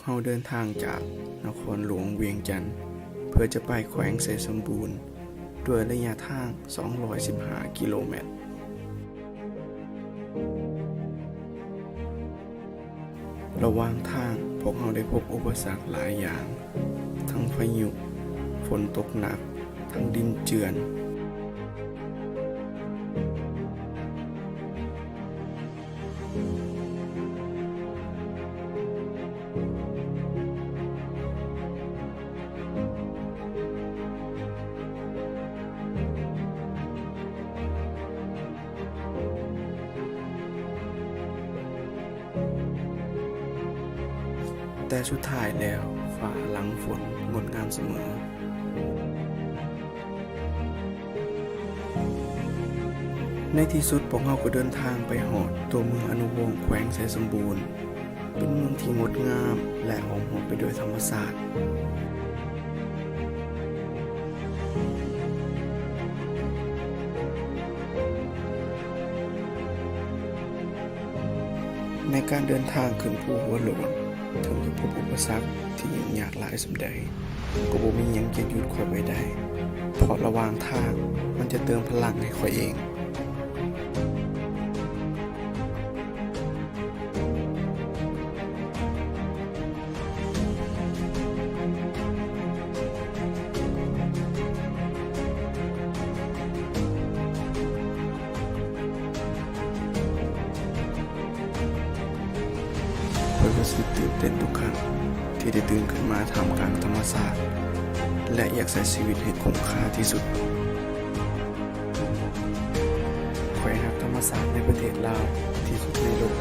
ເຮົາເດີນທາງຈາກນະຄອນຫຼວງວຽງຈັນ ເພື່ອຈະໄປແຂວງໄຊສົມບູນ ດ້ວຍໄລຍະທາງສອງຮ້ອຍສິບຫ້າກິໂລແມັດ. ລະຫວ່າງທາງ, ພວກເຮົາໄດ້ພົບອຸປະສັກຫຼາຍຢ່າງ, ທັງພາຍຸ, ຝົນຕົກໜັກ, ທັງດິນເຈື່ອນ. ແຕ່ສຸດທ້າຍແລ້ວ, ຟ້າຫຼັງຝົນງົດງາມສະເໝີ. ໃນທີ່ສຸດ, ພວກເຮົາກໍເດີນທາງໄປຮອດຕົວເມືອງອະນຸວົງ ແຂວງໄຊສົມບູນ. ເປັນເມືອງທີ່ງົດງາມ ແລະ ອ້ອມຮອບໄປດ້ວຍທຳມະຊາດ. ໃນການເດີນທາງຂຶ້ນພູຫົວໂລ້ນ, ເຖິງຈະພົບອຸປະສັກທີ່ຫຍຸ້ງຍາກຫຼາຍສ່ຳໃດ, ກໍບໍ່ມີຫຍັງຈະຢຸດຂ້ອຍໄວ້ໄດ້, ເພາະລະຫວ່າງທາງມັນຈະເຕີມພະລັງໃຫ້ຂ້ອຍເອງ. ຂ້ອຍຮູ້ສຶກຕື່ນເຕັ້ນທຸກຄັ້ງທີ່ໄດ້ຕື່ນຂຶ້ນມາທ່າມກາງທຳມະຊາດ ແລະ ຢາກໃຊ້ຊີວິດໃຫ້ຄຸ້ມຄ່າທີ່ສຸດ. ຂ້ອຍຮັກທຳມະຊາດໃນປະເທດລາວທີ່ສຸດໃນໂລກ.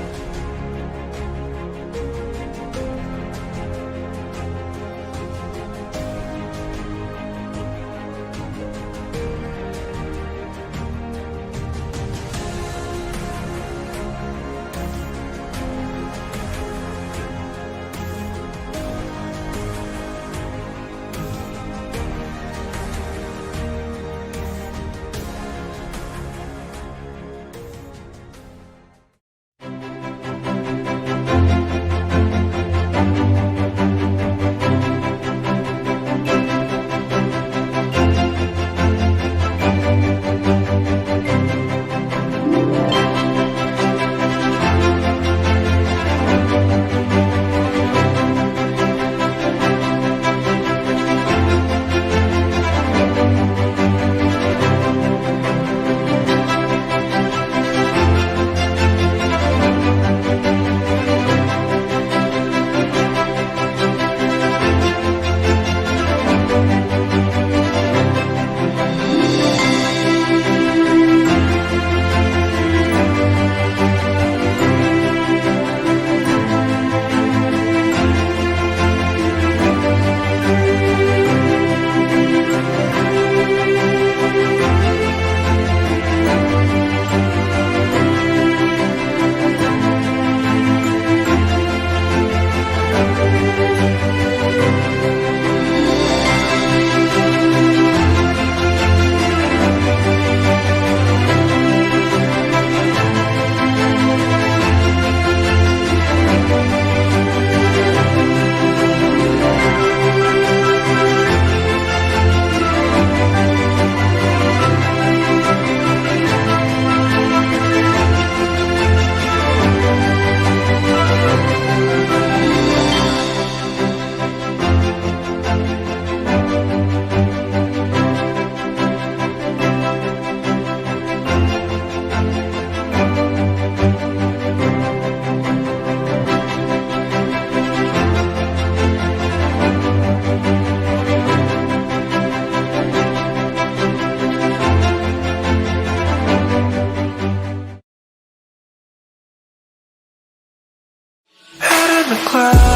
Head in the clouds.